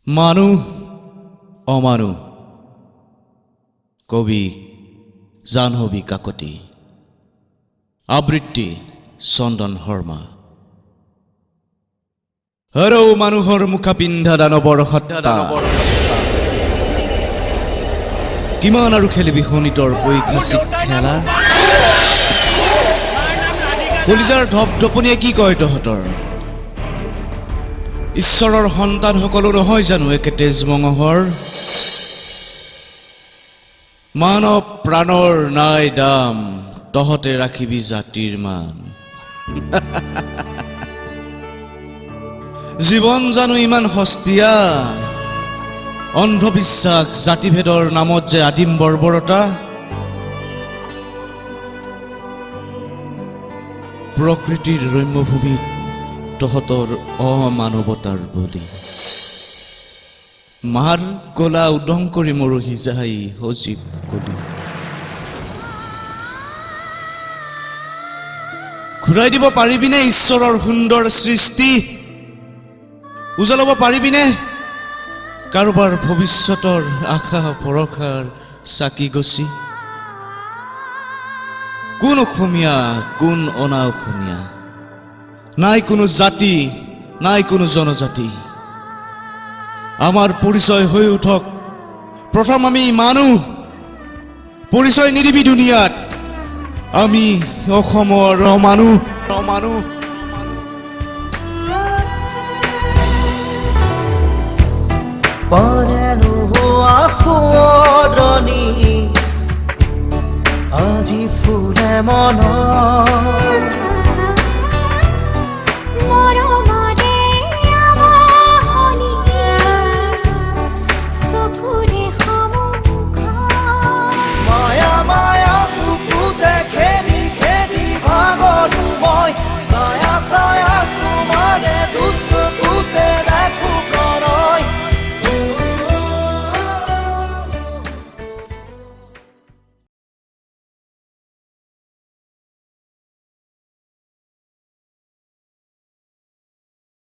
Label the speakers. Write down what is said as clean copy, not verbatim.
Speaker 1: মানুহ অমানুহ, কবি জাহ্নৱী কাকতি, আবৃত্তি চন্দন শৰ্মা। হৰৌ মানুহৰ মুখা পিন্ধা দানৱৰ সত্তা, কিমান আৰু খেলিবি শোণিতৰ পৈশাচিক খেলা? কলিজাৰ ধপধপনিয়ে কি কয় তহঁতৰ? ঈশ্বৰৰ সন্তানসকলো নহয় জানো একে তেজ মঙহৰ? মানৱ প্ৰাণৰ নাই দাম, তহঁতে ৰাখিবি জাতিৰ মান। জীৱন জানো ইমান সস্তীয়া? অন্ধবিশ্বাস জাতিভেদৰ নামত যে আদিম বৰ্বৰতা, প্ৰকৃতিৰ ৰম্যভূমিত তহঁতৰ অমানৱতাৰ বলি। মাৰ গলা উদং কৰি মৰহি যায় সজীৱ কলি। ঘূৰাই দিব পাৰিবিনে ঈশ্বৰৰ সুন্দৰ সৃষ্টি? উজ্বলাব পাৰিবিনে কাৰোবাৰ ভৱিষ্যতৰ আশা ভৰসাৰ চাকি গছি? কোন অসমীয়া, কোন অনা অসমীয়া? নাই কোনো জাতি, নাই কোনো জনজাতি। আমাৰ পৰিচয় হৈ উঠক প্ৰথম আমি মানুহ। পৰিচয় নিদিবি দুনিয়াত, আমি অসমৰ মানুহ, মানুহ।
Speaker 2: পৰে নোহোৱা সোঁৱৰণি আজি ফুলে মনত।